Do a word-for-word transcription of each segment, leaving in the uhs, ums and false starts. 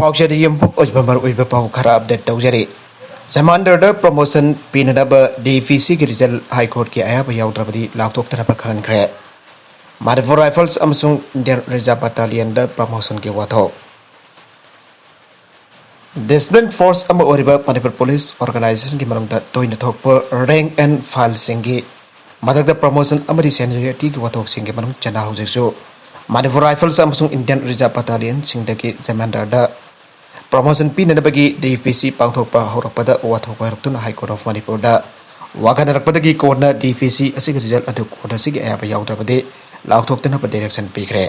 ꯄꯥꯎꯆꯦꯗ ꯌꯨꯝꯐꯝ ꯑꯣꯏꯕ ꯃꯔꯨꯑꯣꯏꯕ ꯄꯥꯎ ꯈꯔ ꯑꯞꯗꯦꯠ ꯇꯧꯖꯔꯤ꯫ ꯖꯃꯥꯟꯗꯔꯗ ꯄ꯭ꯔꯣꯃꯣꯁꯟ ꯄꯤꯅꯅꯕ ꯗꯤ ꯄꯤ ꯁꯤꯒꯤ ꯔꯤꯖꯜ ꯍꯥꯏ ꯀꯣꯔꯠꯀꯤ ꯑꯌꯥꯕ ꯌꯥꯎꯗ꯭ꯔꯕꯗꯤ ꯂꯥꯎꯊꯣꯛꯇꯅꯕ ꯈꯪꯍꯟꯈ꯭ꯔꯦ꯫ ꯃꯅꯤꯄꯨꯔ ꯔꯥꯏꯐꯜꯁ ꯑꯃꯁꯨꯡ ꯏꯟꯗꯤꯌꯟ ꯔꯤꯖꯥꯔꯚ ꯕꯠꯇꯥꯂꯤꯌꯟꯗ ꯄ꯭ꯔꯃꯣꯁꯟꯒꯤ ꯋꯥꯊꯣꯛ꯫ ꯗꯤꯁꯤꯄ꯭ꯂꯤꯟ ꯐꯣꯔꯁ ꯑꯃ ꯑꯣꯏꯔꯤꯕ ꯃꯅꯤꯄꯨꯔ ꯄꯨꯂꯤꯁ ꯑꯣꯔꯒꯅꯥꯏꯖꯦꯁꯟꯒꯤ ꯃꯅꯨꯡꯗ ꯇꯣꯏꯅ ꯊꯣꯛꯄ ꯔꯦꯡꯛ ꯑꯦꯟ ꯐꯥꯏꯜꯁꯤꯡꯒꯤ ꯃꯊꯛꯇ ꯄ꯭ꯔꯃꯣꯁꯟ ꯑꯃꯗꯤ ꯁꯦꯅꯤꯌꯔꯤꯇꯤꯒꯤ ꯋꯥꯊꯣꯛꯁꯤꯡꯒꯤ ꯃꯅꯨꯡ ꯆꯟꯅ ꯍꯧꯖꯤꯛꯁꯨ ꯃꯅꯤꯄꯨꯔ ꯔꯥꯏꯐꯜꯁ ꯑꯃꯁꯨꯡ ꯏꯟꯗꯤꯌꯟ ꯔꯤꯖꯥꯔꯚ ꯕꯠꯇꯥꯂꯤꯌꯟꯁꯤꯡꯗꯒꯤ ꯖꯃꯥꯟꯗꯔꯗ ꯄ꯭ꯔꯃꯣꯁꯟ ꯄꯤꯅꯅꯕꯒꯤ ꯗꯤ ꯄꯤ ꯁꯤ ꯄꯥꯡꯊꯣꯛꯄ ꯍꯧꯔꯛꯄꯗ ꯋꯥꯊꯣꯛ ꯍꯥꯏꯔꯛꯇꯨꯅ ꯍꯥꯏ ꯀꯣꯔꯠ ꯑꯣꯐ ꯃꯅꯤꯄꯨꯔꯗ ꯋꯥꯈꯟꯅꯔꯛꯄꯗꯒꯤ ꯀꯣꯟꯅ ꯗꯤ ꯄꯤ ꯁꯤ ꯑꯁꯤꯒꯤ ꯔꯤꯖꯜ ꯑꯗꯨ ꯀꯣꯔꯠ ꯑꯁꯤꯒꯤ ꯑꯌꯥꯕ ꯌꯥꯎꯗ꯭ꯔꯕꯗꯤ ꯂꯥꯎꯊꯣꯛꯇꯅꯕ ꯗꯥꯏꯔꯦꯛꯁꯟ ꯄꯤꯈ꯭ꯔꯦ꯫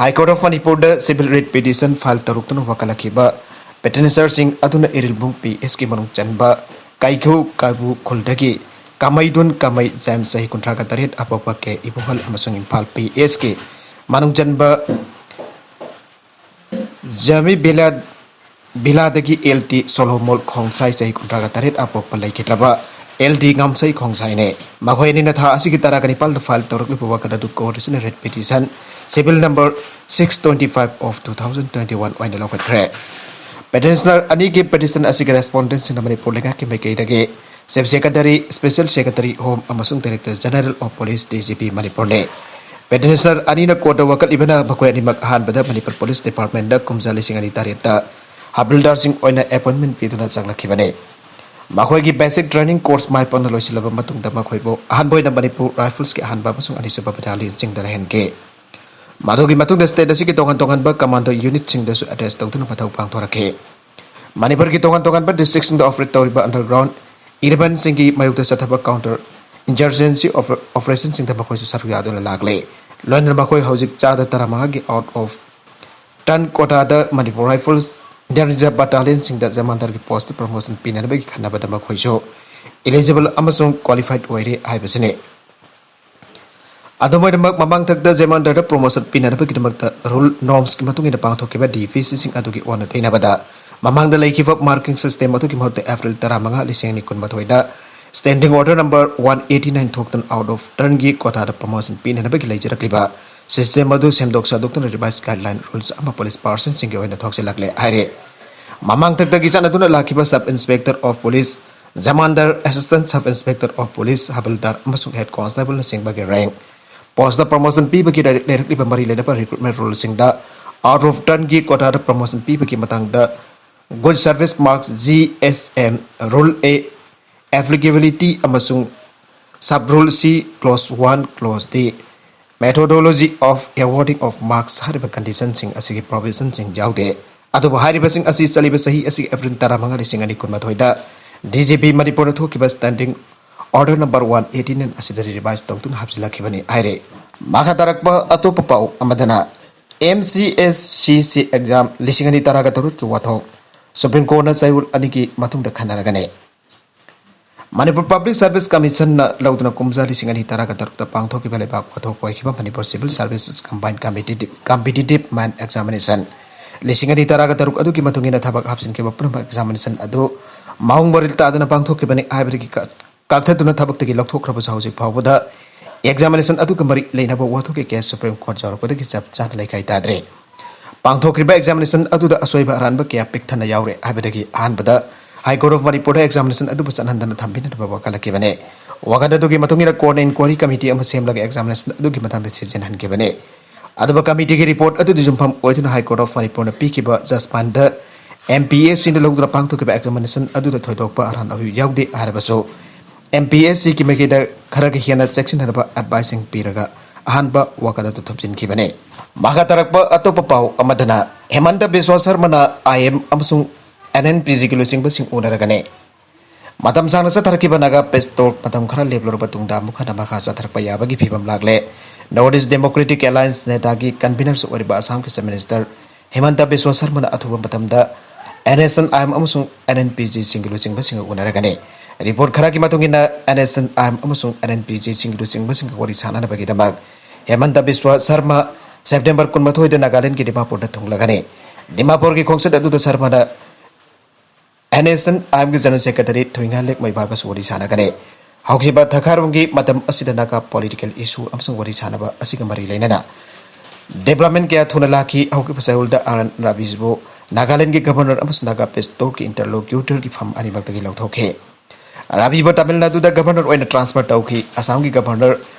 ꯍꯥꯏ ꯀꯣꯔꯠ ꯑꯣꯐ ꯃꯅꯤꯄꯨꯔꯗ ꯁꯤꯚꯤꯜ ꯔꯤꯠ ꯄꯤꯇꯤꯁꯟ ꯐꯥꯏꯜ ꯇꯧꯔꯛꯇꯨꯅ ꯋꯥꯀꯠꯂꯛꯈꯤꯕ ꯄꯦꯇꯤꯁꯅꯔꯁꯤꯡ ꯑꯗꯨꯅ ꯏꯔꯤꯜꯕꯨꯡ ꯄꯤ ꯑꯦꯁꯀꯤ ꯃꯅꯨꯡ ꯆꯟꯕ ꯀꯥꯏꯈꯨ ꯀꯥꯏꯕꯨ ꯈꯨꯜꯗꯒꯤ ꯀꯃꯩꯗꯨꯟ ꯀꯃꯩ ꯖꯦꯝꯁ ꯆꯍꯤ ꯀꯨꯟꯊ꯭ꯔꯥꯒ ꯇꯔꯦꯠ ꯑꯄꯣꯛꯄ ꯀꯦ ꯏꯕꯨꯍꯜ ꯑꯃꯁꯨꯡ ꯏꯝꯐꯥꯜ ꯄꯤ ꯑꯦꯁꯀꯤ ꯃꯅꯨꯡ ꯆꯟꯕ ꯖꯃꯤ ꯕꯤꯂꯥ ꯕꯤꯂꯥꯗꯒꯤ ꯑꯦꯜ ꯇꯤ ꯁꯣꯂꯣꯃꯣꯜ ꯈꯣꯡꯁꯥꯏ ꯆꯍꯤ ꯀꯨꯟꯊ꯭ꯔꯥꯒ ꯇꯔꯦꯠ ꯑꯄꯣꯛꯄ ꯂꯩꯈꯤꯗ꯭ꯔꯕ ꯑꯦꯜ ꯗꯤ ꯉꯝꯁꯩ ꯈꯣꯡꯁꯥꯏꯅꯦ꯫ ꯃꯈꯣꯏ ꯑꯅꯤꯅ ꯊꯥ ꯑꯁꯤꯒꯤ ꯇꯔꯥꯒ ꯅꯤꯄꯥꯜꯗ ꯐꯥꯏꯜ ꯇꯧꯔꯛꯂꯤꯕ ꯋꯥꯀꯠ ꯑꯗꯨ ꯀꯣꯔꯠ ꯑꯁꯤꯅ read petition civil number six twenty five of two thousand twenty one ꯑꯣꯏꯅ ꯂꯧꯈꯠꯈ꯭ꯔꯦ꯫ ꯄꯦꯇꯤꯁꯅꯔ ꯑꯅꯤꯒꯤ ꯄꯦꯇꯤꯁꯟ ꯑꯁꯤꯒꯤ ꯔꯦꯁꯄꯣꯟꯗꯦꯟꯁꯤꯡꯅ ꯃꯅꯤꯄꯨꯔ ꯂꯩꯉꯥꯛꯀꯤ ꯃꯥꯏꯀꯩꯗꯒꯤ chief secretary, special secretary home ꯑꯃꯁꯨꯡ director general of police, D G P, ꯃꯅꯤꯄꯨꯔꯅꯤ꯫ ꯄꯦꯇꯤꯁꯅꯔ ꯑꯅꯤꯅ ꯀꯣꯔꯠꯇ ꯋꯥꯀꯠꯂꯤꯕꯅ ꯃꯈꯣꯏ ꯑꯅꯤꯃꯛ ꯑꯍꯥꯟꯕꯗ ꯃꯅꯤꯄꯨꯔ ꯄꯨꯂꯤꯁ ꯗꯤꯄꯥꯔꯠꯃꯦꯟꯗ ꯀꯨꯝꯖꯥ ꯂꯤꯁꯤꯡ ꯑꯅꯤ ꯇꯔꯦꯠꯇ ꯍꯕꯤꯜꯗꯥꯔꯁꯤꯡ ꯑꯣꯏꯅ ꯑꯦꯄꯣꯏꯟꯃꯦꯟ ꯄꯤꯗꯨꯅ ꯆꯪꯂꯛꯈꯤꯕꯅꯤ꯫ ꯃꯈꯣꯏꯒꯤ ꯕꯦꯁꯤꯛ ꯇ꯭ꯔꯦꯅꯤꯡ ꯀꯣꯔꯁ ꯃꯥꯏ ꯄꯥꯛꯅ ꯂꯣꯏꯁꯤꯜꯂꯕ ꯃꯇꯨꯡꯗ ꯃꯈꯣꯏꯕꯨ ꯑꯍꯥꯟꯕ ꯑꯣꯏꯅ ꯃꯅꯤꯄꯨꯔ ꯔꯥꯏꯐꯜꯁꯀꯤ ꯑꯍꯥꯟꯕ ꯑꯃꯁꯨꯡ ꯑꯅꯤꯁꯨꯕ ꯕꯦꯇꯥꯂꯤꯌꯟꯁꯤꯡꯗ ꯂꯩꯍꯟꯈꯤ꯫ ꯃꯗꯨꯒꯤ ꯃꯇꯨꯡꯗ ꯁ꯭ꯇꯦꯠ ꯑꯁꯤꯒꯤ ꯇꯣꯉꯥꯟ ꯇꯣꯉꯥꯟꯕ ꯀꯃꯥꯟꯗꯣ ꯌꯨꯅꯤꯠꯁꯤꯡꯗꯁꯨ ꯑꯦꯇꯦꯆ ꯇꯧꯗꯨꯅ ꯃꯊꯧ ꯄꯥꯡꯊꯣꯔꯛꯈꯤ꯫ ꯃꯅꯤꯄꯨꯔꯒꯤ ꯇꯣꯉꯥꯟ ꯇꯣꯉꯥꯟꯕ ꯗꯤꯁꯇ꯭ꯔꯤꯛꯁꯤꯡꯗ ꯑꯣꯄꯔꯦꯠ ꯇꯧꯔꯤꯕ ꯑꯟꯗꯔꯒ꯭ꯔꯥꯎꯟ ꯏꯂꯤꯃꯦꯟꯁꯤꯡꯒꯤ ꯃꯥꯌꯣꯛꯇ ꯆꯠꯊꯕ ꯀꯥꯎꯟꯇꯔ ꯏꯟꯁꯔꯖꯦꯟꯁꯤ ꯑꯣꯄꯔꯦꯁꯟꯁꯤꯡꯗ ꯃꯈꯣꯏꯁꯨ ꯁꯔꯨꯛ ꯌꯥꯗꯨꯅ ꯂꯥꯛꯂꯦ꯫ ꯂꯣꯏꯅꯅ ꯃꯈꯣꯏ ꯍꯧꯖꯤꯛ ꯆꯥꯗ ꯇꯔꯥꯃꯉꯥꯒꯤ ꯑꯥꯎꯠ ꯑꯣꯐ ꯇꯟ ꯀꯣꯇꯥꯗ ꯃꯅꯤꯄꯨꯔ ꯔꯥꯏꯐꯜꯁ, ꯏꯟꯗꯤꯌꯟ ꯔꯤꯖꯔꯚ ꯕꯠꯇꯥꯂꯤꯌꯟꯁꯤꯡꯗ ꯖꯃꯥꯟꯗꯔꯒꯤ ꯄꯣꯁꯇ ꯄ꯭ꯔꯃꯣꯁꯟ ꯄꯤꯅꯅꯕꯒꯤ ꯈꯟꯅꯕꯗ ꯃꯈꯣꯏꯁꯨ ꯏꯂꯤꯖꯤꯕꯜ ꯑꯃꯁꯨꯡ ꯀ꯭ꯋꯥꯂꯤꯐꯥꯏꯗ ꯑꯣꯏꯔꯦ ꯍꯥꯏꯕꯁꯤꯅꯤ꯫ ꯑꯗꯨꯝ ꯑꯣꯏꯅꯃꯛ, ꯃꯃꯥꯡꯊꯛꯇ ꯖꯃꯥꯟꯗꯔꯗ ꯄ꯭ꯔꯣꯃꯣꯁꯟ ꯄꯤꯅꯅꯕꯒꯤꯗꯃꯛꯇ ꯔꯨꯜ ꯅꯣꯔꯝꯁꯀꯤ ꯃꯇꯨꯡ ꯏꯟꯅ ꯄꯥꯡꯊꯣꯛꯈꯤꯕ ꯗꯤ ꯄꯤ ꯁꯤꯁꯤꯡ ꯑꯗꯨꯒꯤ ꯑꯣꯟꯅ ꯇꯩꯅꯕꯗ ꯃꯃꯥꯡꯗ ꯂꯩꯈꯤꯕ ꯃꯥꯔꯀꯤꯡ ꯁꯤꯁꯇꯦꯝ ꯑꯗꯨꯒꯤ ꯃꯍꯨꯠꯇ ꯑꯦꯄ꯭ꯔꯤꯜ ꯇꯔꯥꯃꯉꯥ, ꯂꯤꯁꯤꯡ ꯑꯅꯤ ꯀꯨꯟꯃꯥꯊꯣꯏꯗ standing order number one eight nine ꯊꯣꯛꯇꯨꯅ ꯑꯥꯎꯠ ꯑꯣꯐ ꯇꯔꯟꯒꯤ ꯀꯣꯇꯥꯗ ꯄ꯭ꯔꯃꯣꯁꯟ ꯄꯤꯅꯅꯕꯒꯤ ꯂꯩꯖꯔꯛꯂꯤꯕ system ꯑꯗꯨ ꯁꯦꯝꯗꯣꯛ ꯁꯥꯗꯣꯛꯇꯨꯅ revised guideline rules ꯑꯃ police personꯁꯤꯡꯒꯤ ꯑꯣꯏꯅ ꯊꯣꯛꯆꯤꯜꯂꯛꯂꯦ ꯍꯥꯏꯔꯤ꯫ ꯃꯃꯥꯡꯊꯛꯇꯒꯤ ꯆꯠꯅꯗꯨꯅ ꯂꯥꯛꯈꯤꯕ sub inspector of police, Jamandar, assistant sub inspector of police, Havildar ꯑꯃꯁꯨꯡ head constableꯅꯆꯤꯡꯕꯒꯤ rank post promotion ꯄꯤꯕꯒꯤ ꯂꯩꯔꯛ-, ꯂꯩꯔꯛꯂꯤꯕ ꯃꯔꯤ ꯂꯩꯅꯕ recruitment ruleꯁꯤꯡꯗ out of turnꯒꯤ quotaꯗ promotion ꯄꯤꯕꯒꯤ ꯃꯇꯥꯡꯗ good service marks, G S M, rule A, applicability ꯑꯃꯁꯨꯡ sub rule C, clause one, clause D, methodology of awarding of marks ꯍꯥꯏꯔꯤꯕ conditionꯁꯤꯡ ꯑꯁꯤꯒꯤ provisionꯁꯤꯡ ꯌꯥꯎꯗꯦ꯫ ꯑꯗꯨꯕꯨ ꯍꯥꯏꯔꯤꯕꯁꯤꯡ ꯑꯁꯤ ꯆꯠꯂꯤꯕ ꯆꯍꯤ ꯑꯁꯤꯒꯤ April ꯇꯔꯥꯃꯉꯥ, ꯂꯤꯁꯤꯡ ꯑꯅꯤ ꯀꯨꯟꯃꯥꯊꯣꯏꯗ D G P ꯃꯅꯤꯄꯨꯔꯗ ꯊꯣꯛꯈꯤꯕ standing order number one eighty nine ꯑꯁꯤꯗ revise ꯇꯧꯗꯨꯅ ꯍꯥꯞꯆꯤꯜꯂꯛꯈꯤꯕꯅꯤ ꯍꯥꯏꯔꯤ꯫ ꯃꯈꯥ ꯇꯥꯔꯛꯄ ꯑꯇꯣꯞꯄ ꯄꯥꯎ ꯑꯃꯗꯅ, M C S C C exam ꯂꯤꯁꯤꯡ ꯑꯅꯤ ꯇꯔꯥꯒ ꯇꯔꯨꯛꯀꯤ ꯋꯥꯊꯣꯛ Supreme Courtꯅ ꯆꯌꯣꯜ ꯑꯅꯤꯒꯤ ꯃꯇꯨꯡꯗ ꯈꯟꯅꯔꯒꯅꯤ꯫ ꯃꯅꯤꯄꯨꯔ Public Service Commissionꯅ ꯂꯧꯗꯨꯅ ꯀꯨꯝꯖꯥ ꯂꯤꯁꯤꯡ ꯑꯅꯤ ꯇꯔꯥꯒ ꯇꯔꯨꯛꯇ ꯄꯥꯡꯊꯣꯛꯈꯤꯕ ꯂꯩꯕꯥꯛ ꯋꯥꯊꯣꯛ ꯑꯣꯏꯈꯤꯕ Manipur Civil Services Combined Competitive, Competitive Main Examination ꯂꯤꯁꯤꯡ ꯑꯅꯤ ꯇꯔꯥꯒ ꯇꯔꯨꯛ ꯑꯗꯨꯒꯤ ꯃꯇꯨꯡ ꯏꯟꯅ ꯊꯕꯛ ꯍꯥꯞꯆꯤꯟꯈꯤꯕ ꯄꯨꯝꯅꯃꯛ examination ꯑꯗꯨ ꯃꯑꯣꯡ ꯃꯔꯤꯜ ꯇꯥꯗꯅ ꯄꯥꯡꯊꯣꯛꯈꯤꯕꯅꯤ ꯍꯥꯏꯕꯗꯒꯤ ꯀ-, ꯀꯛꯊꯠꯇꯨꯅ ꯊꯕꯛꯇꯒꯤ ꯂꯧꯊꯣꯛꯈ꯭ꯔꯕꯁꯨ ꯍꯧꯖꯤꯛ ꯐꯥꯎꯕꯗ examination ꯑꯗꯨꯒ ꯃꯔꯤ ꯂꯩꯅꯕ ꯋꯥꯊꯣꯛꯀꯤ case Supreme Court ꯌꯧꯔꯛꯄꯗꯒꯤ ꯆꯞ ꯆꯥꯅ ꯂꯩꯈꯥꯏ ꯇꯥꯗ꯭ꯔꯤ꯫ ꯄꯥꯡꯊꯣꯛꯈ꯭ꯔꯤꯕ examination ꯑꯗꯨꯗ ꯑꯁꯣꯏꯕ ꯑꯔꯥꯟꯕ ꯀꯌꯥ ꯄꯤꯛꯊꯟꯅ ꯌꯥꯎꯔꯦ ꯍꯥꯏꯕꯗꯒꯤ ꯑꯍꯥꯟꯕꯗ High Court of ꯃꯅꯤꯄꯨꯔꯗ examination ꯑꯗꯨꯕꯨ ꯆꯠꯍꯟꯗꯅ ꯊꯝꯕꯤꯅꯅꯕ ꯋꯥꯀꯠꯂꯛꯈꯤꯕꯅꯤ꯫ ꯋꯥꯀꯠ ꯑꯗꯨꯒꯤ ꯃꯇꯨꯡ ꯏꯟꯅ courtꯅ inquiry committee ꯑꯃ ꯁꯦꯝꯂꯒ examination ꯑꯗꯨꯒꯤ ꯃꯇꯥꯡꯗ ꯊꯤꯖꯤꯟꯍꯟꯈꯤꯕꯅꯤ꯫ ꯑꯗꯨꯕꯨ committeeꯒꯤ report ꯑꯗꯨꯗ ꯌꯨꯝꯐꯝ ꯑꯣꯏꯗꯨꯅ High Court of ꯃꯅꯤꯄꯨꯔꯅ ꯄꯤꯈꯤꯕ judgmentꯗ M P S Cꯅ ꯂꯧꯗꯨꯅ ꯄꯥꯡꯊꯣꯛꯈꯤꯕ examination ꯑꯗꯨꯗ ꯊꯣꯏꯗꯣꯛꯄ ꯑꯔꯥꯟ ꯑꯍꯣꯏ ꯌꯥꯎꯗꯦ ꯍꯥꯏꯔꯕꯁꯨ, M P S Cꯒꯤ ꯃꯥꯏꯀꯩꯗ ꯈꯔꯒ ꯍꯦꯟꯅ ꯆꯦꯛꯁꯤꯟꯅꯅꯕ adviceꯁꯤꯡ ꯄꯤꯔꯒ ꯑꯍꯥꯟꯕ ꯋꯥꯀꯠ ꯑꯗꯨ ꯊꯨꯞꯆꯤꯟꯈꯤꯕꯅꯤ꯫ ꯃꯈꯥ ꯇꯥꯔꯛꯄ ꯑꯇꯣꯞꯄ ꯄꯥꯎ ꯑꯃꯗꯅ, ꯍꯦꯃꯟꯇ ꯕꯤꯁ꯭ꯋꯥ ꯁꯔꯃꯅ I M ꯑꯃꯁꯨꯡ N N P Gꯒꯤ ꯂꯨꯆꯤꯡꯕꯁꯤꯡ ꯎꯅꯔꯒꯅꯤ꯫ ꯃꯇꯝ ꯁꯥꯡꯅ ꯆꯠꯊꯔꯛꯈꯤꯕ ꯅꯥꯒꯥ peace talk ꯃꯇꯝ ꯈꯔ ꯂꯦꯞꯂꯨꯔꯕ ꯇꯨꯡꯗ ꯑꯃꯨꯛ ꯍꯟꯅ ꯃꯈꯥ ꯆꯠꯊꯔꯛꯄ ꯌꯥꯕꯒꯤ ꯐꯤꯕꯝ ꯂꯥꯛꯂꯦ꯫ North East Democratic Alliance, NEDAꯒꯤ convenerꯁꯨ ꯑꯣꯏꯔꯤꯕ ꯑꯁꯥꯝꯒꯤ Chief Minister ꯍꯦꯃꯟꯇ ꯕꯤꯁ꯭ꯋꯥ ꯁꯔꯃꯅ ꯑꯊꯨꯕ ꯃꯇꯝꯗ N S N I M ꯑꯃꯁꯨꯡ N N P Gꯁꯤꯡꯒꯤ ꯂꯨꯆꯤꯡꯕꯁꯤꯡꯒ ꯎꯅꯔꯒꯅꯤ꯫ Report ꯈꯔꯒꯤ ꯃꯇꯨꯡ ꯏꯟꯅ, N S N I M ꯑꯃꯁꯨꯡ N N P Gꯁꯤꯡꯒꯤ ꯂꯨꯆꯤꯡꯕꯁꯤꯡꯒ ꯋꯥꯔꯤ ꯁꯥꯟꯅꯅꯕꯒꯤꯗꯃꯛ ꯍꯦꯃꯟꯇ ꯕꯤꯁ꯭ꯋꯥ ꯁꯔꯃ September ꯀꯨꯟꯃꯥꯊꯣꯏꯗ ꯅꯥꯒꯥꯂꯦꯟꯗꯒꯤ ꯗꯤꯃꯥꯄꯨꯔꯗ ꯊꯨꯡꯂꯒꯅꯤ꯫ ꯗꯤꯃꯥꯄꯨꯔꯒꯤ ꯈꯣꯡꯆꯠ ꯑꯗꯨꯗ ꯁꯔꯃꯅ N S N I Mꯒꯤ General Secretary ꯊꯣꯏꯉꯥꯂꯦꯛ ꯃꯩꯕꯥꯒꯁꯨ ꯋꯥꯔꯤ ꯁꯥꯟꯅꯒꯅꯤ꯫ ꯍꯧꯈꯤꯕ ꯊꯈꯥꯏꯔꯣꯝꯒꯤ ꯃꯇꯝ ꯑꯁꯤꯗ ꯅꯥꯒꯥ political issue ꯑꯃꯁꯨꯡ ꯋꯥꯔꯤ ꯁꯥꯅꯕ ꯑꯁꯤꯒ ꯃꯔꯤ ꯂꯩꯅꯅ development ꯀꯌꯥ ꯊꯨꯅ ꯂꯥꯛꯈꯤ꯫ ꯍꯧꯈꯤꯕ ꯆꯌꯣꯜꯗ ꯑꯥꯔ ꯑꯦꯟ ꯔꯕꯤꯕꯨ ꯅꯥꯒꯥꯂꯦꯟꯒꯤ governor ꯑꯃꯁꯨꯡ ꯅꯥꯒꯥ peace talkꯀꯤ interlocutorꯒꯤ ꯐꯝ ꯑꯅꯤꯃꯛꯇꯒꯤ ꯂꯧꯊꯣꯛꯈꯤ꯫ ꯔꯕꯤꯕꯨ ꯇꯥꯃꯤꯜ ꯅꯥꯗꯨꯗ governor ꯑꯣꯏꯅ transfer ꯇꯧꯈꯤ꯫ ꯑꯁꯥꯝꯒꯤ governor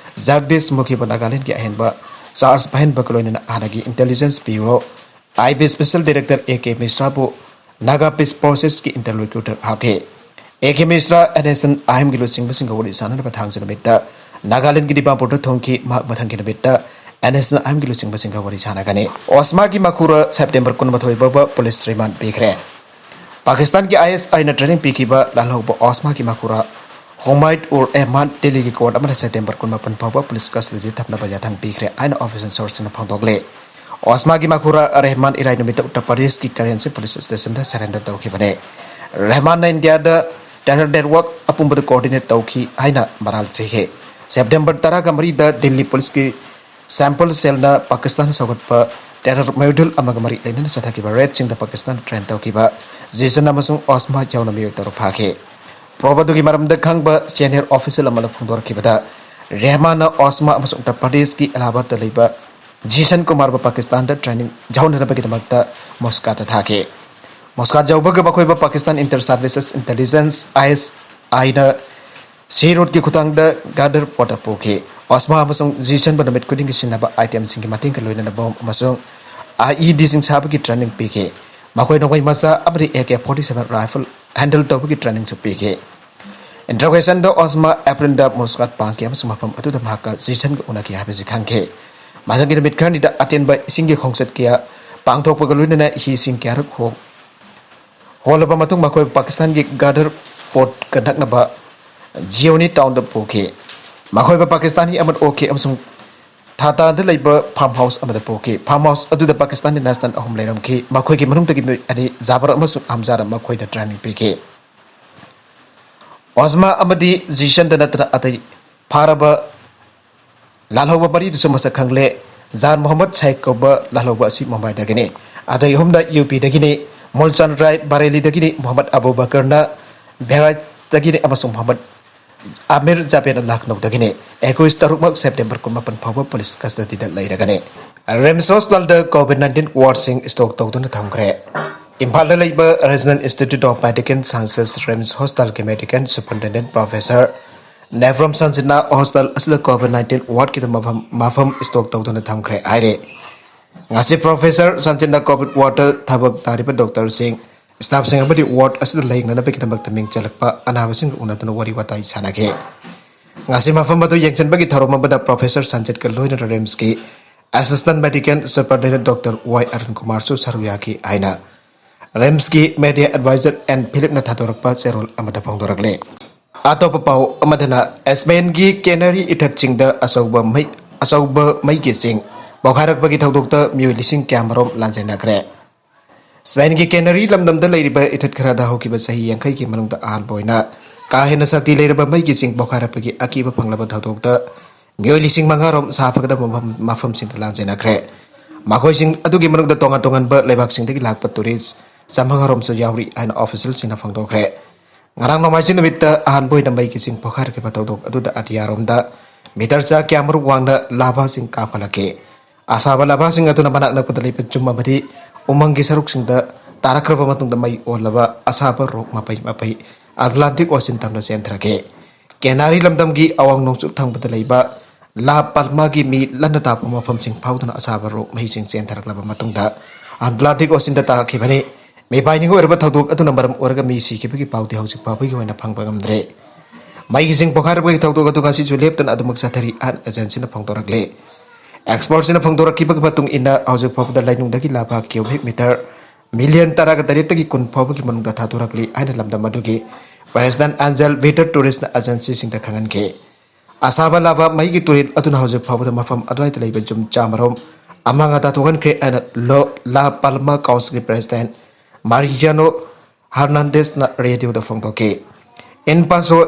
ꯖꯒꯗꯤꯁ ꯃꯨꯈꯤꯕꯨ ꯅꯥꯒꯥꯂꯦꯟꯒꯤ ꯑꯍꯦꯟꯕ charge ꯄꯥꯏꯍꯟꯕꯒ ꯂꯣꯏꯅꯅ ꯍꯥꯟꯅꯒꯤ intelligence bureau, IB special director A K ꯃꯤꯁ꯭ꯔꯥꯕꯨ Naga peace processꯀꯤ interlocutor ꯍꯥꯞꯈꯤ꯫ A K ꯃꯤꯁ꯭ꯔꯥ NSCN-IMꯒꯤ ꯂꯨꯆꯤꯡꯕꯁꯤꯡꯒ ꯋꯥꯔꯤ ꯁꯥꯅꯅꯕ ꯊꯥꯡꯖ ꯅꯨꯃꯤꯠꯇ ꯅꯥꯒꯥꯂꯦꯟꯒꯤ ꯗꯤꯃꯥꯄꯨꯔꯗ ꯊꯨꯡꯈꯤ꯫ ꯃꯍꯥꯛ ꯃꯊꯪꯒꯤ ꯅꯨꯃꯤꯠꯇ NSCN-IMꯒꯤ ꯂꯨꯆꯤꯡꯕꯁꯤꯡꯒ ꯋꯥꯔꯤ ꯁꯥꯅꯒꯅꯤ꯫ ꯑꯣꯁꯃꯥꯒꯤ ꯃꯈꯨꯔꯥ September ꯀꯨꯟꯃꯥꯊꯣꯏ ꯐꯥꯎꯕ police remand ꯄꯤꯈ꯭ꯔꯦ꯫ ꯄꯥꯀꯤꯁꯇꯥꯟꯒꯤ ISIꯅ training ꯄꯤꯈꯤꯕ ꯂꯥꯜꯍꯧꯕ ꯑꯣꯁꯃꯥꯒꯤ ꯃꯈꯨꯔꯥ ꯍꯨꯃꯥꯏꯗ ꯎꯔ ꯔꯦꯍꯃꯥꯟ ꯗꯤꯜꯂꯤꯒꯤ court ꯑꯃꯅ September ꯀꯨꯟꯃꯥꯄꯟ ꯐꯥꯎꯕ police custodyꯗ ꯊꯝꯅꯕ ꯌꯥꯊꯪ ꯄꯤꯈ꯭ꯔꯦ ꯍꯥꯏꯅ official sourceꯁꯤꯡꯅ ꯐꯣꯡꯗꯣꯛꯂꯦ꯫ ꯑꯣꯁꯃꯥꯒꯤ ꯃꯈꯨꯔꯥ ꯔꯦꯍꯃꯥꯟ ꯏꯔꯥꯏ ꯅꯨꯃꯤꯠꯇ ꯎꯠꯇꯔ ꯄ꯭ꯔꯗꯦꯁꯀꯤ ꯀꯔꯦꯟꯁꯤ police stationꯗ surrender ꯇꯧꯈꯤꯕꯅꯦ꯫ ꯔꯦꯍꯃꯥꯟꯅ ꯏꯟꯗꯤꯌꯥꯗ terror network ꯑꯄꯨꯝꯕꯗ coordinate ꯇꯧꯈꯤ ꯍꯥꯏꯅ ꯃꯔꯥꯜ ꯁꯤꯈꯤ꯫ September ꯇꯔꯥꯒ ꯃꯔꯤꯗ ꯗꯤꯜꯂꯤ policeꯀꯤ sample cellꯅ ꯄꯥꯀꯤꯁꯇꯥꯟꯗ ꯁꯧꯒꯠꯄ terror module ꯑꯃꯒ ꯃꯔꯤ ꯂꯩꯅꯅ ꯆꯠꯊꯈꯤꯕ raidꯁꯤꯡꯗ ꯄꯥꯀꯤꯁꯇꯥꯟꯗ train ꯇꯧꯈꯤꯕ ꯖꯤꯁꯟ ꯑꯃꯁꯨꯡ ꯑꯣꯁꯃꯥ ꯌꯥꯎꯅ ꯃꯤꯑꯣꯏ ꯇꯔꯨꯛ ꯐꯥꯈꯤ꯫ Probe ꯑꯗꯨꯒꯤ ꯃꯔꯝꯗ ꯈꯪꯕ senior official ꯑꯃꯅ ꯐꯣꯡꯗꯣꯔꯛꯈꯤꯕꯗ, ꯔꯦꯍꯃꯥꯟꯅ ꯑꯣꯁꯃꯥ ꯑꯃꯁꯨꯡ ꯎꯠꯇꯔ ꯄ꯭ꯔꯗꯦꯁꯀꯤ ꯑꯦꯂꯥꯍꯥꯕꯥꯗꯇ ꯂꯩꯕ ꯖꯤꯁꯟ ꯀꯨꯃꯥꯔꯕꯨ ꯄꯥꯀꯤꯁꯇꯥꯟꯗ training ꯌꯥꯎꯅꯅꯕꯒꯤꯗꯃꯛꯇ ꯃꯣꯁꯀꯥꯗ ꯊꯥꯈꯤ꯫ ꯃꯣꯁꯀꯥꯗ ꯌꯧꯕꯒ ꯃꯈꯣꯏꯕꯨ Pakistan inter services intelligence, ISIꯅ sea routeꯀꯤ ꯈꯨꯠꯊꯥꯡꯗ ꯒ꯭ꯋꯥꯗꯔ portꯇ ꯄꯨꯈꯤ꯫ ꯑꯣꯁꯃꯥ ꯑꯃꯁꯨꯡ ꯖꯤꯁꯟꯕꯨ ꯅꯨꯃꯤꯠ ꯈꯨꯗꯤꯡꯒꯤ ꯁꯤꯖꯤꯟꯅꯕ itemꯁꯤꯡꯒꯤ ꯃꯇꯦꯡꯒ ꯂꯣꯏꯅꯅ bomb ꯑꯃꯁꯨꯡ IEDꯁꯤꯡ ꯁꯥꯕꯒꯤ training ꯄꯤꯈꯤ꯫ ꯃꯈꯣꯏ ꯅꯣꯡꯃꯩ ꯃꯆꯥ ꯑꯃꯗꯤ AK forty seven rifle handle ꯇꯧꯕꯒꯤ trainingꯁꯨ ꯄꯤꯈꯤ꯫ Interrogationꯗ ꯑꯣꯁꯃꯥ Aprilꯗ ꯃꯣꯁꯀꯥꯗ ꯄꯥꯡꯈꯤ ꯑꯃꯁꯨꯡ ꯃꯐꯝ ꯑꯗꯨꯗ ꯃꯍꯥꯛꯀ ꯖꯤꯁꯟꯒ ꯎꯅꯈꯤ ꯍꯥꯏꯕꯁꯤ ꯈꯪꯈꯤ꯫ ꯃꯊꯪꯒꯤ ꯅꯨꯃꯤꯠ ꯈꯔꯅꯤꯗ ꯑꯇꯦꯟꯕ ꯏꯁꯤꯡꯒꯤ ꯈꯣꯡꯆꯠ ꯀꯌꯥ ꯄꯥꯡꯊꯣꯛꯄꯒ ꯂꯣꯏꯅꯅ ꯍꯤꯁꯤꯡ ꯀꯌꯥꯔꯛ ꯍꯣ-, ꯍꯣꯜꯂꯕ ꯃꯇꯨꯡ ꯃꯈꯣꯏ ꯄꯥꯀꯤꯁꯇꯥꯟꯒꯤ ꯒ꯭ꯋꯥꯗꯔ portꯀ ꯅꯛꯅꯕ ꯖꯤꯑꯣꯅꯤ townꯗ ꯄꯨꯈꯤ꯫ ꯃꯈꯣꯏꯕꯨ ꯄꯥꯀꯤꯁꯇꯥꯟꯒꯤ ꯑꯃꯟ ꯑꯣꯛꯈꯤ ꯑꯃꯁꯨꯡ ꯊꯥꯇꯥꯗ ꯂꯩꯕ farm house ꯑꯃꯗ ꯄꯨꯈꯤ꯫ Farm house ꯑꯗꯨꯗ ꯄꯥꯀꯤꯁꯇꯥꯟꯒꯤ national ꯑꯍꯨꯝ ꯂꯩꯔꯝꯈꯤ꯫ ꯃꯈꯣꯏꯒꯤ ꯃꯅꯨꯡꯗꯒꯤ ꯃꯤꯑꯣꯏ ꯑꯅꯤ ꯖꯥꯕꯔ ꯑꯃꯁꯨꯡ ꯍꯝꯖꯥꯔ ꯃꯈꯣꯏꯗ training ꯄꯤꯈꯤ꯫ ꯑꯣꯁꯃꯥ ꯑꯃꯗꯤ ꯖꯤꯁꯟꯗ ꯅꯠꯇꯅ ꯑꯇꯩ ꯐꯥꯔꯕ ꯂꯥꯜꯍꯧꯕ ꯃꯔꯤꯗꯨꯁꯨ ꯃꯁꯛ ꯈꯪꯂꯦ꯫ ꯖꯥꯟ ꯃꯣꯍꯝꯃꯗ ꯁꯥꯏꯈ ꯀꯧꯕ ꯂꯥꯜꯍꯧꯕ ꯑꯁꯤ ꯃꯨꯝꯕꯥꯏꯗꯒꯤꯅꯤ꯫ ꯑꯇꯩ ꯑꯍꯨꯝꯅ UPꯗꯒꯤꯅꯤ꯫ ꯃꯨꯜꯆꯥꯟ ꯔꯥꯏ ꯕꯔꯦꯂꯤꯗꯒꯤꯅꯤ꯫ ꯃꯣꯍꯝꯃꯗ ꯑꯕꯨ ꯕꯀꯔꯅ ꯕꯦꯍꯔꯥꯏꯆꯇꯒꯤꯅꯤ ꯑꯃꯁꯨꯡ ꯃꯣꯍꯝꯃꯗ ꯑꯃꯤꯔ ꯖꯥꯕꯦꯗ ꯂꯈꯅꯧꯗꯒꯤꯅꯤ꯫ ꯑꯦꯀꯨꯏꯁ ꯇꯔꯨꯛꯃꯛ ꯁꯦꯞꯇꯦꯝꯕꯔ ꯀꯨꯟꯃꯥꯄꯟ ꯐꯥꯎꯕ ꯄꯨꯂꯤꯁ ꯀꯁꯇꯗꯤꯗ ꯂꯩꯔꯒꯅꯤ꯫ ꯔꯤꯝꯁ ꯍꯣꯁꯄꯤꯇꯥꯜꯗ ꯀꯣꯚꯤꯗ ꯅꯥꯏꯟꯇꯤꯟ ꯋꯥꯔꯗꯁꯤꯡ ꯁ꯭ꯇꯣꯛ ꯇꯧꯗꯨꯅ ꯊꯝꯈ꯭ꯔꯦ꯫ ꯏꯝꯐꯥꯜꯗ ꯂꯩꯕ Regional Institute of Medical Sciences RIMS ꯍꯣꯁꯄꯤꯇꯥꯜꯒꯤ ꯃꯦꯗꯤꯀꯦꯜ ꯁꯨꯄꯔꯤꯟꯇꯦꯟꯗꯦꯟꯠ ꯄ꯭ꯔꯣꯐꯦꯁꯔ ꯅꯦꯕ꯭ꯔꯣꯝ ꯁꯟꯖꯤꯠꯅ ꯍꯣꯁꯄꯤꯇꯥꯜ ꯑꯁꯤꯗ ꯀꯣꯚꯤꯗ ꯅꯥꯏꯟꯇꯤꯟ ꯋꯥꯔꯗꯀꯤꯗꯃꯛ ꯃꯐꯝ, ꯃꯐꯝ ꯁ꯭ꯇꯣꯛ ꯇꯧꯗꯨꯅ ꯊꯝꯈ꯭ꯔꯦ ꯍꯥꯏꯔꯦ꯫ ꯉꯁꯤ ꯄ꯭ꯔꯣꯐꯦꯁꯔ ꯁꯟꯖꯤꯠꯅ ꯀꯣꯚꯤꯗ ꯋꯥꯔꯗꯇ ꯊꯕꯛ ꯇꯥꯔꯤꯕ ꯗꯣꯛꯇꯔꯁꯤꯡ, ꯁ꯭ꯇꯥꯐꯁꯤꯡ ꯑꯃꯗꯤ ꯋꯥꯔꯗ ꯑꯁꯤꯗ ꯂꯥꯌꯦꯡꯅꯅꯕꯒꯤꯗꯃꯛꯇ ꯃꯤꯡ ꯆꯜꯂꯛꯄ ꯑꯅꯥꯕꯁꯤꯡꯒ ꯎꯅꯗꯨꯅ ꯋꯥꯔꯤ ꯋꯥꯇꯥꯏ ꯁꯥꯟꯅꯈꯤ꯫ ꯉꯁꯤ ꯃꯐꯝ ꯑꯗꯨ ꯌꯦꯡꯁꯤꯟꯕꯒꯤ ꯊꯧꯔꯝ ꯑꯃꯗ ꯄ꯭ꯔꯣꯐꯦꯁꯔ ꯁꯟꯖꯤꯠꯀ ꯂꯣꯏꯅꯅ ꯔꯤꯝꯁꯀꯤ ꯑꯦꯁꯤꯁꯇꯦꯟꯠ ꯃꯦꯗꯤꯀꯦꯜ ꯁꯨꯄꯔꯤꯟꯇꯦꯟꯗꯦꯟꯠ ꯗꯣꯛꯇꯔ ꯋꯥꯏ ꯑꯔꯨꯟ ꯀꯨꯃꯥꯔꯁꯨ ꯁꯔꯨꯛ ꯌꯥꯈꯤ ꯍꯥꯏꯅ ꯔꯤꯝꯁꯀꯤ ꯃꯦꯗꯤꯌꯥ ꯑꯦꯗꯚꯥꯏꯖꯔ ꯑꯦꯟ ꯐꯤꯂꯤꯞꯅ ꯊꯥꯗꯣꯔꯛꯄ ꯆꯦꯔꯣꯜ ꯑꯃꯗ ꯐꯣꯡꯗꯣꯔꯛꯂꯤ꯫ ꯑꯇꯣꯞꯄ ꯄꯥꯎ ꯑꯃꯗꯅ, ꯁ꯭ꯄꯦꯟꯒꯤ ꯀꯦꯅꯔꯤ ꯏꯊꯠꯁꯤꯡꯗ ꯑꯆꯧꯕ ꯃꯩ, ꯑꯆꯧꯕ ꯃꯩꯒꯤ ꯆꯤꯡ ꯄꯣꯈꯥꯏꯔꯛꯄꯒꯤ ꯊꯧꯗꯣꯛꯇ ꯃꯤꯑꯣꯏ ꯂꯤꯁꯤꯡ ꯀꯌꯥꯃꯔꯣꯝ ꯂꯥꯟꯖꯦꯟꯅꯈ꯭ꯔꯦ꯫ ꯁ꯭ꯄꯦꯟꯒꯤ ꯀꯦꯅꯔꯤ ꯂꯝꯗꯝꯗ ꯂꯩꯔꯤꯕ ꯏꯊꯠ ꯈꯔꯗ ꯍꯧꯈꯤꯕ ꯆꯍꯤ ꯌꯥꯡꯈꯩꯒꯤ ꯃꯅꯨꯡꯗ ꯑꯍꯥꯟꯕ ꯑꯣꯏꯅ ꯀꯥ ꯍꯦꯟꯅ ꯁꯛꯇꯤ ꯂꯩꯔꯕ ꯃꯩꯒꯤ ꯆꯤꯡ ꯄꯣꯈꯥꯏꯔꯛꯄꯒꯤ ꯑꯀꯤꯕ ꯐꯪꯂꯕ ꯊꯧꯗꯣꯛꯇ ꯃꯤꯑꯣꯏ ꯂꯤꯁꯤꯡ ꯃꯉꯥ ꯔꯣꯝ ꯁꯥꯐꯒꯗꯕ ꯃꯐꯝ, ꯃꯐꯝꯁꯤꯡꯗ ꯂꯥꯟꯖꯦꯟꯅꯈ꯭ꯔꯦ꯫ ꯃꯈꯣꯏꯁꯤꯡ ꯑꯗꯨꯒꯤ ꯃꯅꯨꯡꯗ ꯇꯣꯉꯥꯟ ꯇꯣꯉꯥꯟꯕ ꯂꯩꯕꯥꯛꯁꯤꯡꯗꯒꯤ ꯂꯥꯛꯄ ꯇꯨꯔꯤꯁ ꯆꯥꯃꯉꯥ ꯔꯣꯝꯁꯨ ꯌꯥꯎꯔꯤ ꯍꯥꯏꯅ ꯑꯣꯐꯤꯁꯤꯌꯦꯜꯁꯤꯡꯅ ꯐꯣꯡꯗꯣꯛꯈ꯭ꯔꯦ꯫ ꯉꯔꯥꯡ ꯅꯣꯡꯃꯥꯏꯖꯤꯡ ꯅꯨꯃꯤꯠꯇ ꯑꯍꯥꯟꯕ ꯑꯣꯏꯅ ꯃꯩꯒꯤ ꯆꯤꯡ ꯄꯣꯈꯥꯏꯔꯛꯈꯤꯕ ꯊꯧꯗꯣꯛ ꯑꯗꯨꯗ ꯑꯇꯤꯌꯥꯔꯣꯝꯗ ꯃꯤꯇꯔ ꯆꯥ ꯀꯌꯥꯃꯔꯨꯛ ꯋꯥꯡꯅ ꯂꯥꯚꯥꯁꯤꯡ ꯀꯥꯞꯈꯠꯂꯛꯈꯤ꯫ ꯑꯁꯥꯕ ꯂꯥꯚꯥꯁꯤꯡ ꯑꯗꯨꯅ ꯃꯅꯥꯛ ꯅꯛꯄꯗ ꯂꯩꯕ ꯌꯨꯝ ꯑꯃꯗꯤ ꯎꯃꯪꯒꯤ ꯁꯔꯨꯛꯁꯤꯡꯗ ꯇꯥꯔꯛꯈ꯭ꯔꯕ ꯃꯇꯨꯡꯗ ꯃꯩ ꯑꯣꯜꯂꯕ ꯑꯁꯥꯕ ꯔꯣꯛ ꯃꯄꯩ ꯃꯄꯩ ꯑꯠꯂꯥꯟꯇꯤꯛ ꯑꯣꯁꯤꯟ ꯇꯝꯅ ꯆꯦꯟꯊꯔꯛꯈꯤ꯫ ꯀꯦꯅꯥꯔꯤ ꯂꯝꯗꯝꯒꯤ ꯑꯋꯥꯡ ꯅꯣꯡꯆꯨꯞ ꯊꯪꯕꯗ ꯂꯩꯕ ꯂꯥ ꯄꯥꯜꯃꯥꯒꯤ ꯃꯤ ꯂꯟꯅ ꯇꯥꯛꯄ ꯃꯐꯝꯁꯤꯡ ꯐꯥꯎꯗꯨꯅ ꯑꯁꯥꯕ ꯔꯣꯛ ꯃꯍꯤꯁꯤꯡ ꯆꯦꯟꯊꯔꯛꯂꯕ ꯃꯇꯨꯡꯗ ꯑꯠꯂꯥꯟꯇꯤꯛ ꯑꯣꯁꯤꯟꯗ ꯇꯥꯈꯤꯕꯅꯤ꯫ ꯃꯤꯄꯥꯏꯅꯤꯡ ꯑꯣꯏꯔꯕ ꯊꯧꯗꯣꯛ ꯑꯗꯨꯅ ꯃꯔꯝ ꯑꯣꯏꯔꯒ ꯃꯤ ꯁꯤꯈꯤꯕꯒꯤ ꯄꯥꯎꯗꯤ ꯍꯧꯖꯤꯛ ꯐꯥꯎꯕꯒꯤ ꯑꯣꯏꯅ ꯐꯪꯕ ꯉꯝꯗ꯭ꯔꯦ꯫ ꯃꯩꯒꯤ ꯆꯤꯡ ꯄꯣꯈꯥꯏꯔꯛꯄꯒꯤ ꯊꯧꯗꯣꯛ ꯑꯗꯨ ꯉꯁꯤꯁꯨ ꯂꯦꯞꯇꯅ ꯑꯗꯨꯃꯛ ꯆꯠꯊꯔꯤ ꯍꯥꯏꯅ ꯑꯦꯖꯦꯟꯁꯤꯅ ꯐꯣꯡꯗꯣꯔꯛꯂꯤ꯫ ꯑꯦꯛꯁꯄꯔꯠꯁꯤꯡꯅ ꯐꯣꯡꯗꯣꯔꯛꯈꯤꯕꯒꯤ ꯃꯇꯨꯡ ꯏꯟꯅ ꯍꯧꯖꯤꯛ ꯐꯥꯎꯕꯗ ꯂꯩꯅꯨꯡꯗꯒꯤ ꯂꯥꯚꯥ ꯀ꯭ꯌꯨꯕꯤꯛ ꯃꯤꯇꯔ ꯃꯤꯂꯤꯌꯟ ꯇꯔꯥꯒ ꯇꯔꯦꯠꯇꯒꯤ ꯀꯨꯟ ꯐꯥꯎꯕꯒꯤ ꯃꯅꯨꯡꯗ ꯊꯥꯗꯣꯔꯛꯂꯤ ꯍꯥꯏꯅ ꯂꯝꯗꯝ ꯑꯗꯨꯒꯤ ꯄ꯭ꯔꯦꯁꯤꯗꯦꯟꯠ ꯑꯦꯟꯖꯦꯜ ꯚꯤꯇꯔ ꯇꯣꯔꯦꯁꯅ ꯑꯦꯖꯦꯟꯁꯤꯁꯤꯡꯗ ꯈꯪꯍꯟꯈꯤ꯫ ꯑꯁꯥꯕ ꯂꯥꯚꯥ ꯃꯩꯒꯤ ꯇꯨꯔꯦꯜ ꯑꯗꯨꯅ ꯍꯧꯖꯤꯛ ꯐꯥꯎꯕꯗ ꯃꯐꯝ ꯑꯗꯨꯋꯥꯏꯗ ꯂꯩꯕ ꯌꯨꯝ ꯆꯥꯃꯔꯣꯝ ꯑꯃꯥꯡ ꯑꯇꯥ ꯊꯣꯛꯍꯟꯈ꯭ꯔꯦ ꯍꯥꯏꯅ ꯂꯣ, ꯂꯥ ꯄꯥꯜꯃꯥ ꯀꯥꯎꯟꯁꯤꯜꯒꯤ ꯄ꯭ꯔꯦꯁꯤꯗꯦꯟꯠ ꯃꯥꯔꯤꯌꯥꯅꯣ ꯍꯔꯅꯥꯟꯗꯦꯁꯅ ꯔꯦꯗꯤꯑꯣꯗ ꯐꯣꯡꯗꯣꯛꯈꯤ꯫ ꯏꯟ ꯄꯥꯁꯣ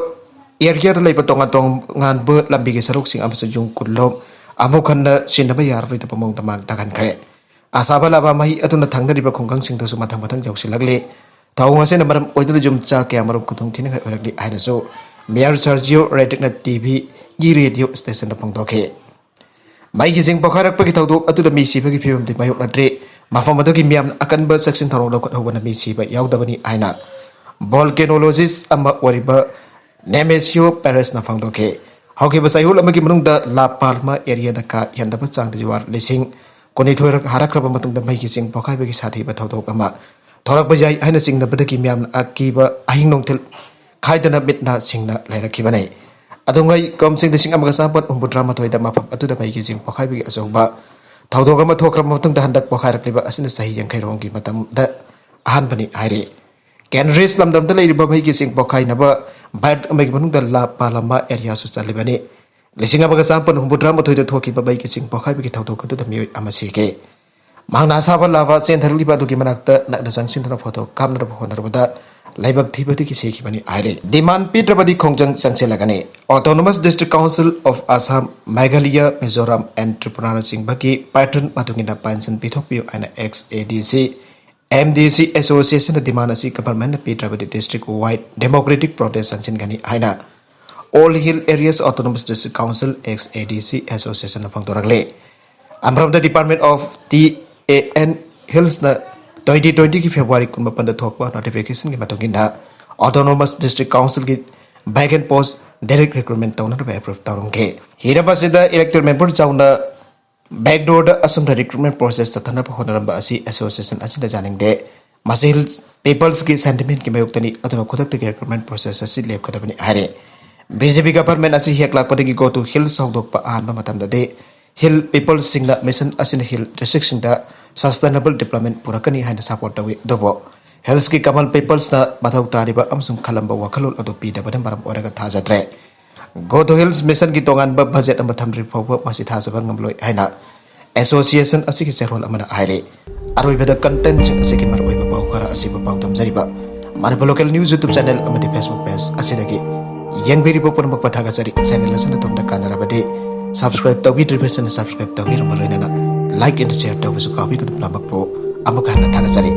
ꯑꯦꯔꯤꯌꯥꯗ ꯂꯩꯕ ꯇꯣꯉꯥꯟ ꯇꯣꯉꯥꯟꯕ ꯂꯝꯕꯤꯒꯤ ꯁꯔꯨꯛꯁꯤꯡ ꯑꯃꯁꯨꯡ ꯌꯨꯝ ꯀꯨꯟꯂꯣꯝ ꯑꯃꯨꯛ ꯍꯟꯅ ꯁꯤꯟꯅꯕ ꯌꯥꯔꯔꯣꯏꯗꯕ ꯃꯑꯣꯡꯗ ꯃꯥꯡ ꯇꯥꯛꯍꯟꯈ꯭ꯔꯦ꯫ ꯑꯁꯥꯕ ꯂꯥꯚꯥ ꯃꯍꯤ ꯑꯗꯨꯅ ꯊꯪꯅꯔꯤꯕ ꯈꯨꯡꯒꯪꯁꯤꯡꯗꯁꯨ ꯃꯊꯪ ꯃꯊꯪ ꯌꯧꯁꯤꯜꯂꯛꯂꯤ꯫ ꯊꯧꯑꯣꯡ ꯑꯁꯤꯅ ꯃꯔꯝ ꯑꯣꯏꯗꯨꯅ ꯌꯨꯝ ꯆꯥ ꯀꯌꯥꯃꯔꯨꯝ ꯈꯨꯗꯣꯡ ꯊꯤꯅꯤꯡꯉꯥꯏ ꯑꯣꯏꯔꯛꯂꯤ ꯍꯥꯏꯅꯁꯨ Mayor Sergio Redrick-ꯅ T V-ꯒꯤ radio station-ꯗ ꯐꯣꯡꯗꯣꯛꯈꯤ꯫ ꯃꯩꯒꯤ ꯆꯤꯡ ꯄꯣꯈꯥꯏꯔꯛꯄꯒꯤ ꯊꯧꯗꯣꯛ ꯑꯗꯨꯗ ꯃꯤ ꯁꯤꯕꯒꯤ ꯐꯤꯕꯝꯗꯤ ꯃꯥꯌꯣꯛꯅꯗ꯭ꯔꯤ꯫ ꯃꯐꯝ ꯑꯗꯨꯒꯤ ꯃꯤꯌꯥꯝꯅ ꯑꯀꯟꯕ ꯆꯦꯛꯁꯤꯟ ꯊꯧꯔꯥꯡ ꯂꯧꯈꯠꯍꯧꯕꯅ ꯃꯤ ꯁꯤꯕ ꯌꯥꯎꯗꯕꯅꯤ ꯍꯥꯏꯅ volcanologist ꯑꯃ ꯑꯣꯏꯔꯤꯕ Nemesio Perez-ꯅ ꯐꯣꯡꯗꯣꯛꯈꯤ꯫ ꯍꯧꯈꯤꯕ ꯆꯌꯣꯜ ꯑꯃꯒꯤ ꯃꯅꯨꯡꯗ La Palma area-ꯗ ꯀꯥ ꯍꯦꯟꯗꯕ ꯆꯥꯡꯗ ꯖꯨꯋꯥꯔ ꯂꯤꯁꯤꯡ ꯀꯨꯟꯅꯤꯊꯣꯏ ꯍꯥꯔꯛꯈ꯭ꯔꯕ ꯃꯇꯨꯡꯗ ꯃꯩꯒꯤ ꯆꯤꯡ ꯄꯣꯈꯥꯏꯕꯒꯤ ꯁꯥꯊꯤꯕ ꯊꯧꯗꯣꯛ ꯑꯃ ꯊꯣꯔꯛꯄ ꯌꯥꯏ ꯍꯥꯏꯅ ꯆꯤꯡꯅꯕꯗꯒꯤ ꯃꯤꯌꯥꯝꯅ ꯑꯀꯤꯕ ꯑꯍꯤꯡ ꯅꯨꯡꯊꯤꯜ ꯈꯥꯏꯗꯅ ꯃꯤꯠ ꯅꯥ ꯁꯤꯡꯅ ꯂꯩꯔꯛꯈꯤꯕꯅꯤ꯫ ꯑꯗꯨꯉꯩ ꯀꯨꯝꯁꯤꯡ ꯂꯤꯁꯤꯡ ꯑꯃꯒ ꯆꯥꯃꯥꯄꯟ ꯍꯨꯝꯐꯨꯇꯔꯥ ꯃꯥꯊꯣꯏꯗ ꯃꯐꯝ ꯑꯗꯨꯗ ꯃꯩꯒꯤ ꯆꯤꯡ ꯄꯣꯈꯥꯏꯕꯒꯤ ꯑꯆꯧꯕ ꯊꯧꯗꯣꯛ ꯑꯃ ꯊꯣꯛꯈ꯭ꯔꯕ ꯃꯇꯨꯡꯗ ꯍꯟꯗꯛ ꯄꯣꯈꯥꯏꯔꯛꯂꯤꯕ ꯑꯁꯤꯅ ꯆꯍꯤ ꯌꯥꯡꯈꯩ ꯔꯣꯝꯒꯤ ꯃꯇꯝꯗ ꯑꯍꯥꯟꯕꯅꯤ ꯍꯥꯏꯔꯤ꯫ ꯀꯦꯟꯔꯤꯁ ꯂꯝꯗꯝꯗ ꯂꯩꯔꯤꯕ ꯃꯩꯒꯤ ꯆꯤꯡ ꯄꯣꯈꯥꯏꯅꯕ ꯚꯥꯔꯠ ꯑꯃꯒꯤ ꯃꯅꯨꯡꯗ La Palma area-ꯁꯨ ꯆꯜꯂꯤꯕꯅꯤ꯫ ꯂꯤꯁꯤꯡ ꯑꯃꯒ ꯆꯥꯃꯥꯄꯟ ꯍꯨꯝꯐꯨꯇꯔꯥ ꯃꯥꯊꯣꯏꯗ ꯊꯣꯛꯈꯤꯕ ꯃꯩꯒꯤ ꯆꯤꯡ ꯄꯣꯈꯥꯏꯕꯒꯤ ꯊꯧꯗꯣꯛ ꯑꯗꯨꯗ ꯃꯤꯑꯣꯏ ꯑꯃ ꯁꯤꯈꯤ꯫ ꯃꯥꯡꯅ ꯑꯁꯥꯕ lava ꯆꯦꯟꯊꯔꯛꯂꯤꯕ ꯑꯗꯨꯒꯤ ꯃꯅꯥꯛꯇ ꯅꯛꯅ ꯆꯪꯁꯤꯟꯗꯨꯅ ꯐꯣꯇꯣ ꯀꯥꯞꯅꯅꯕ ꯍꯣꯠꯅꯔꯨꯕꯗ ꯂꯥꯏꯕꯛ ꯊꯤꯕꯗꯒꯤ ꯁꯤꯈꯤꯕꯅꯤ ꯍꯥꯏꯔꯤ꯫ Demand ꯄꯤꯗ꯭ꯔꯕꯗꯤ ꯈꯣꯡꯖꯪ ꯆꯪꯁꯤꯜꯂꯒꯅꯤ꯫ Autonomous District Council of Assam, Meghalaya, Mizoram and Tripura-ꯅꯆꯤꯡꯕꯒꯤ pattern ꯃꯇꯨꯡ ꯏꯟꯅ pension ꯄꯤꯊꯣꯛꯄꯤꯌꯨ ꯍꯥꯏꯅ ex-ADC, MDC Association-ꯅ demand ꯑꯁꯤ government-ꯅ ꯄꯤꯗ꯭ꯔꯕꯗꯤ district wide democratic protest ꯆꯪꯁꯤꯟꯒꯅꯤ ꯍꯥꯏꯅ All Hill Areas Autonomous District Council, ex-ADC Association-ꯅ ꯐꯣꯡꯗꯣꯔꯛꯂꯤ꯫ ꯑꯃꯔꯣꯝꯗ Department of T A N Hills-ꯅ twenty twenty-ꯒꯤ February ꯀꯨꯟꯃꯥꯄꯟꯗ ꯊꯣꯛꯄ notification-ꯒꯤ ꯃꯇꯨꯡ ꯏꯟꯅ Autonomous District Council-ꯒꯤ vacant post direct recruitment ꯇꯧꯅꯅꯕ approve ꯇꯧꯔꯝꯈꯤ꯫ ꯍꯤꯔꯝ ꯑꯁꯤꯗ elected member ꯆꯥꯎꯅ backdoor-ꯗ ꯑꯁꯨꯝꯅ recruitment process ꯆꯠꯊꯅꯕ ꯍꯣꯠꯅꯔꯝꯕ ꯑꯁꯤ association ꯑꯁꯤꯅ ꯌꯥꯅꯤꯡꯗꯦ꯫ ꯃꯁꯤ Hills Peoples-ꯀꯤ sentiment-ꯀꯤ ꯃꯥꯌꯣꯛꯇꯅꯤ, ꯑꯗꯨꯅ ꯈꯨꯗꯛꯇꯒꯤ recruitment process ꯑꯁꯤ ꯂꯦꯞꯀꯗꯕꯅꯤ ꯍꯥꯏꯔꯤ꯫ BJP government ꯑꯁꯤ ꯍꯦꯛ ꯂꯥꯛꯄꯗꯒꯤ Go to Hills ꯍꯧꯗꯣꯛꯄ ꯑꯍꯥꯟꯕ ꯃꯇꯝꯗꯗꯤ Hill Peoples-ꯁꯤꯡꯅ mission ꯑꯁꯤꯅ Hill district-ꯁꯤꯡꯗ sustainable development ꯄꯨꯔꯛꯀꯅꯤ ꯍꯥꯏꯅ support ꯇꯧꯏ꯫ ꯑꯗꯨꯕꯨ Hills-ꯀꯤ common peoples-ꯅ ꯃꯊꯧ ꯇꯥꯔꯤꯕ ꯑꯃꯁꯨꯡ ꯈꯜꯂꯝꯕ ꯋꯥꯈꯜꯂꯣꯟ ꯑꯗꯨ ꯄꯤꯗꯕꯅ ꯃꯔꯝ ꯑꯣꯏꯔꯒ ꯊꯥꯖꯗ꯭ꯔꯦ꯫ Go to Hills mission-ꯒꯤ ꯇꯣꯉꯥꯟꯕ budget ꯑꯃ ꯊꯝꯗ꯭ꯔꯤ ꯐꯥꯎꯕ ꯃꯁꯤ ꯊꯥꯖꯕ ꯉꯝꯂꯣꯏ ꯍꯥꯏꯅ association ꯑꯁꯤꯒꯤ ꯆꯦꯔꯣꯜ ꯑꯃꯅ ꯍꯥꯏꯔꯤ꯫ ꯑꯔꯣꯏꯕꯗ content-ꯁꯤꯡ ꯑꯁꯤꯒꯤ ꯃꯔꯨꯑꯣꯏꯕ ꯄꯥꯎ ꯈꯔ ꯑꯁꯤꯕꯨ ꯄꯥꯎꯗꯝꯖꯔꯤꯕ Manipur Local News YouTube channel ꯑꯃꯗꯤ Facebook page ꯑꯁꯤꯗꯒꯤ ꯌꯦꯡꯕꯤꯔꯤꯕ ꯄꯨꯝꯅꯃꯛꯄꯨ ꯊꯥꯒꯠꯆꯔꯤ꯫ Channel ꯑꯁꯤꯅ ꯑꯗꯣꯝꯗ ꯀꯥꯟꯅꯔꯕꯗꯤ subscribe ꯇꯧꯕꯤꯗ꯭ꯔꯤꯕꯁꯤꯡꯅ subscribe ꯇꯧꯕꯤꯔꯝꯕ ꯂꯣꯏꯅꯅ like and share ꯇꯧꯕꯁꯨ ꯀꯥꯎꯕꯤꯒꯅꯨ꯫ ꯄꯨꯝꯅꯃꯛꯄꯨ ꯑꯃꯨꯛ ꯍꯟꯅ ꯊꯥꯒꯠꯆꯔꯤ꯫